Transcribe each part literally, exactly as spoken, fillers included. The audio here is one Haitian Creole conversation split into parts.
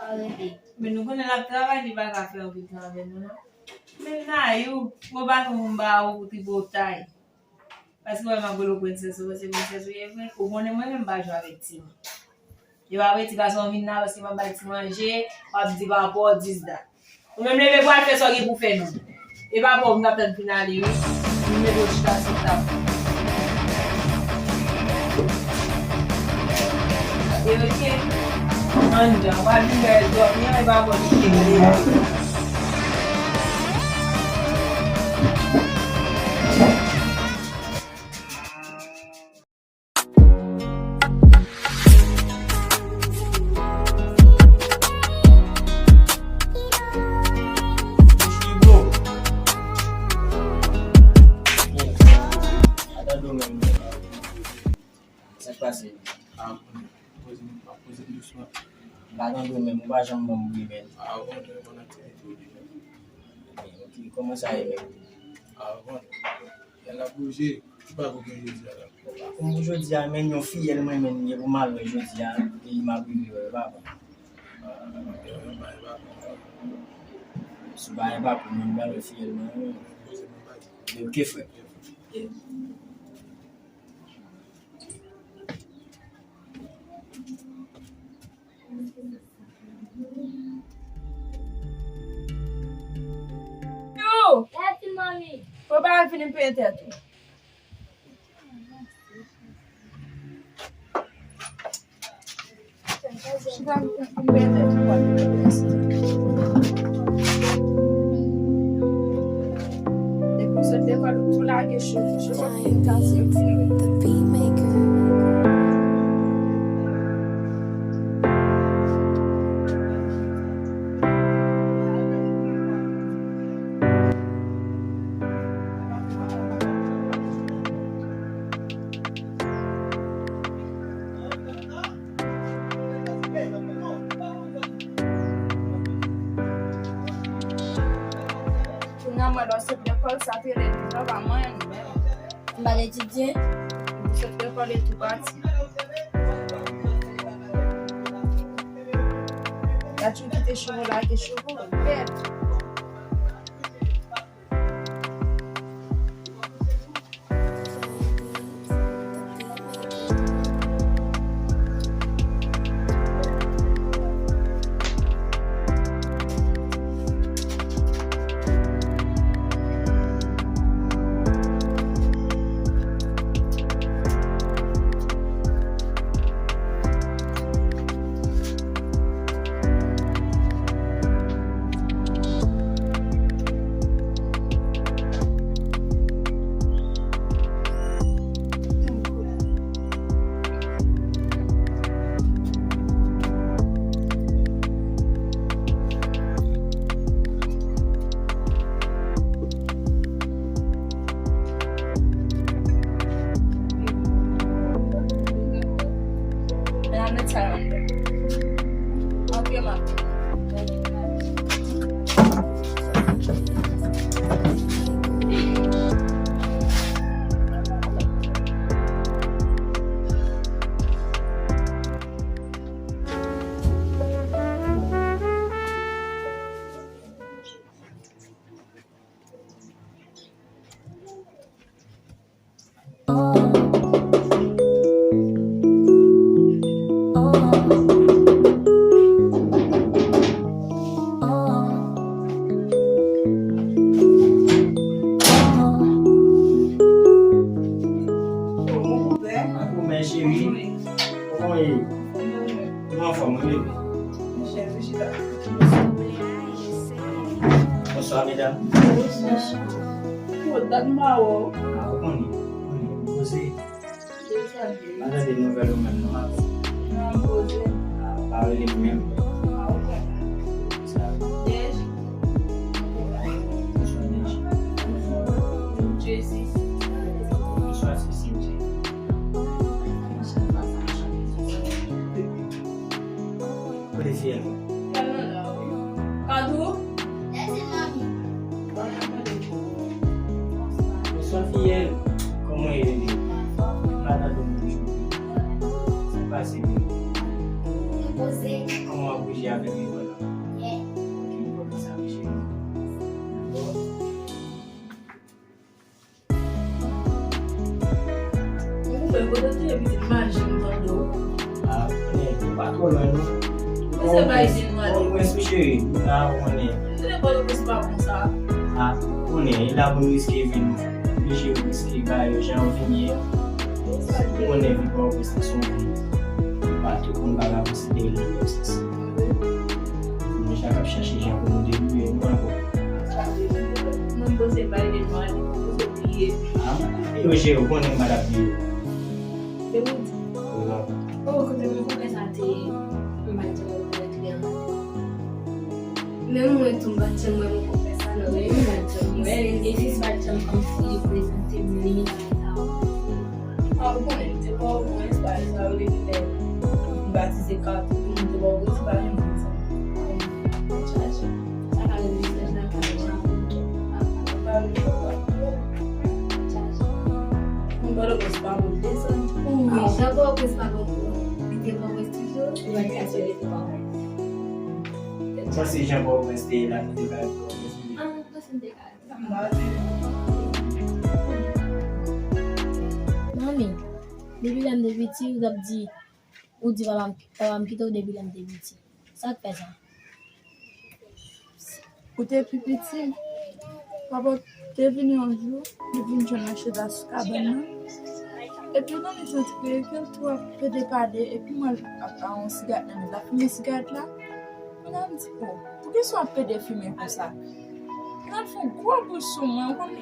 Arete. Men nou konnen l ap travay, li pa ka fè anpil tan avè nou, non. Men Nayou, mwen pa konn ba ou tripotay. Paske wè m ap rele w prensès, ou panse prensès ou ye vre? Ou konnen mwen menm m pa jwe avèk timoun. E pa vre, ti gason vin la, paske m ap bay ti manje, w ap di papa w dis dat. Ou menm leve pou al fè sa w gen pou fè non. E papa w m t ap tann fin ale wi. M mete w chita sou tab. E oke. Ann dan, w ap vin gade twòp, men e papa w ki te gade. Sa k pase? Ah, poze m, poze m dousman. M pa tande w menm, ou pa janm ban m bri menm. Ah, bon, mwen nan aktivite ou deja. Ok, kòman sa ye menm? Ah, bon. Yal ap bouje, ki pa pou gen jodi a la? Kòm pou jodi a, men yon fiyèl mwen menm gen pou m al wè jodi a, e m ap rive wè, pa bon. Ah, yon bagay pa bon. Si bagay pa pou mwen, m pral wè fiyèl mwen, wi. Poze m bagay. Ok, frè. Yeah. Yo! Tati, mami! Fò pa al fini peye tèt ou. Chita pou peye tèt ou. Depi w sot lekòl, ou tou lage cheve. Cheve w ap fin kase, ou fin retire. Kounye a, mwen, lè w sot lekòl, sa te rele liv la, pa manyen nou menm. M pa t etidye. Ou sot lekòl e tou pati. Y a tchou kite cheve w lage cheve w, bèt. Kòman w ye? Ou anfòm, wi, bebe? Bonswa, medam. Bonswa. Ou konnen, ou konnen. Poze. Pa tande nouvèl ou menm, non, maten. Ah, pa rele m menm. Sa. Bonswa, Nèj. Bonswa, Sisi. Bonswa, Sisi. Kote fiyèl mwen? Kadou? Bonswa, fiyèl. Kòman w ye, bebe? M pa tande w menm jodi. Sa k pase, bebe? Kòman w ap bouje avèk lekòl? Pitit, m pa janm tande w. Ah, konnen, ou pa twò lwen, non. Ou se bay de nwa de. Pòtoprens, wi, cheri, m la, ou konnen. M konnen Pòtoprens pa bon sa. Ah, ou konnen, e la pou m riske vi m. Oblije riske ba yo jan yo vini ye. Ou konnen vi Pòtoprens se yon vi. Pa tout moun pa ka konsidere li menm sansi. Nou chak ap chache jan pou nou debouye nou ankò. Mwen poze bay de nwa, li poze bliye. Ah, e yo cheri, ou konnen m pa t ap bliye. Se ou di. Wi, non. Oh, kote mwen konpè sa te ye? M pa t janm wè l klèman. Menm mwen tou, m pa t janm wè mwen konpè sa, non, men m pa t janm wè l. E jis pa t janm kòmsi li prezante m li, bagay sa yo. Ah, ou konnen, m te Pòtoprens, bagay sa yo depi lè m batize Kato, m te Pòtoprens, m pa janm konn sa. Chaje. Sa ka rive, chaje nan ka chaje. Chaje. Moun Pòtoprens pa moun desann. Wi, jan Pòtoprens pa bon pou ou. Li te Pòtoprens toujou, li pa t ka sou li te Pòtoprens. Sa se jan Pòtoprens te ye la, nou te ka Pòtoprens. Ah, mwen panse m te ka. Manmi, depi lè m te piti, ou t ap di, ou di papa m, papa m kite w depi lè m te piti. Sa k fè sa? Ou te pi piti, papa w te vini yon jou, li vin jwenn Rachida sou kabann nan. Epi ou tande santi ke, ke l twò pede pale, epi m wè l ap, ap yon sigarèt nan men l, l ap fimen sigarèt la. Kounye a m di, "Oh, poukisa w ap pede fimen konsa?" Kounye a l fè yon gwo bouch sou mwen, ou konn,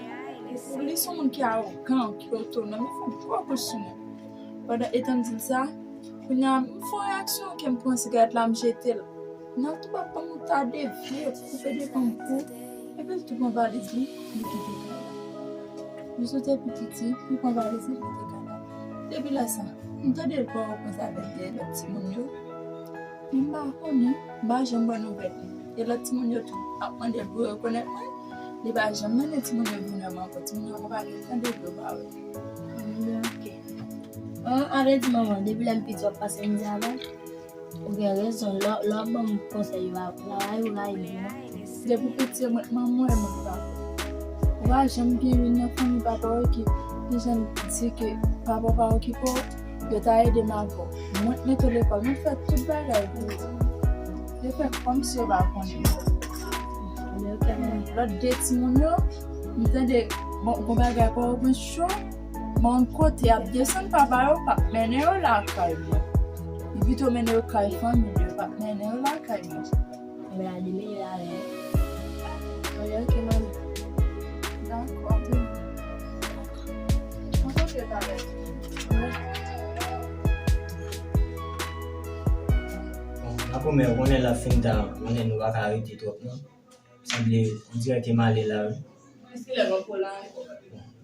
li se yon moun ki awogan, ki otonòm, li fè yon gwo bouch sou mwen. Pandan etan m di l sa, kounye a m fè yon reyaksyon, ke m pran sigarèt la, m jete l. Nan tou ap ban m ta devye, koupe devan m kou. Epi l tou pran valiz li, li kite kay la. Li soti epi piti, li pran valiz li, li kite kay la. Depi lè sa, m tande l pran repons avèk de lòt timoun yo. Men m pa konnen, m pa janm pran nouvèl li. E lòt timoun yo tou ap mande l pou yo rekonèt mwen. Li pa janm mande timoun yo vin wè m ankò. Timoun yo ankò pa gen tan de yo pa wè. Ann, ok. An, ale di manman, depi lè m piti w ap pase mizè avè m. Ou gen rezon, lè, lè w ap ban m konsèy yo, la rayi ou rayi m, non. Depi w piti, mwen, manman w e mwen papa w. Ou pa janm byen vin nan fanmi papa w ki, ki janm di ke papa w pa okipe w, yo ta ede m avè w. Mwen t mete w lekòl, mwen t fè tout bagay pou ou. Yo fè kòmsi yo pa konnen. Lòt de timoun yo, m tande, bon, gon bagay pa w mwen cho, men yon kote y ap desann papa yo, p ap mennen yo lakay mwen. Li pito mennen yo kay fanmi l yo, p ap mennen yo lakay mwen. Mwen a di men yo la, men. Mwen, ok, manmi. Dakò, anpil. Mwen kontre talè. Bon, la premyè, ou konnen l ap fin ta, ou konnen nou pa ka rete twòp, non. Sanble, on dirè ke m ale la, wi. Mwen se lè m anko la ankò.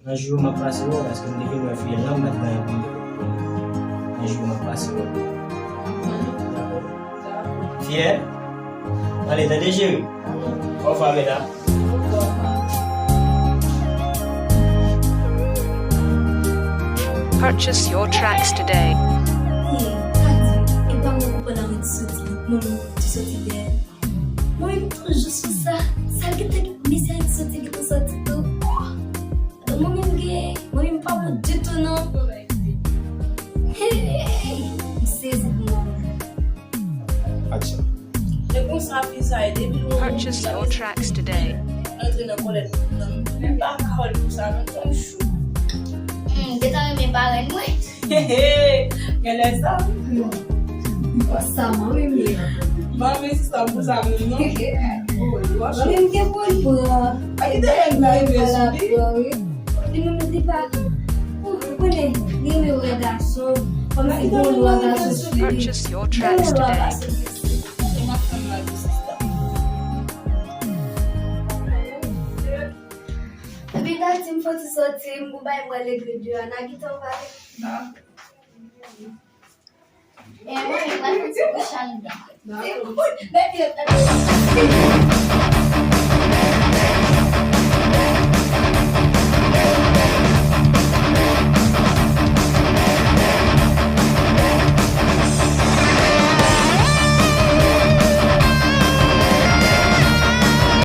Nan jou yo m ap pase wè w, paske m te vin wè fiyèl la, m pa t gen anyen pou m te wè. Nan jou yo m ap pase wè w. Dakò. Fiyè? Ale, tande cheri. Òvwa, medam. Purchase your tracks today. Hey, Kadi, e pa mwen konprann anyen ki soti, mwen menm ki soti dèyè. Mwen menm toujou sou sa. Sa l gentan gen mizè ki soti, gentan soti tou. Mwen menm gen, mwen menm pa bon ditou non. Hey, m sezi pou mwen. Action. E konsa fi sa ye, depi nou Purchase your tracks today. Antre nan kòlèt nan, m pa ka wè l pou sa non, se yon chou. Hmm, gentan renmen parèy mwen. Genlè sa. Sa manmi m ye. Manmi sista pou sa menm non. Manmi m gen pou l pran. A ki te fè n rive sou li? Li menm li pa. Ou konnen, li renmen wè gason. Kòmsi gon lwa gason sou li. Purchase your tracks today. Epi Tati, m fò ti sòti, m pou bay mwen legliz deyò a, n a gentan pale. E mwen, mwen fè ti kouch anndan.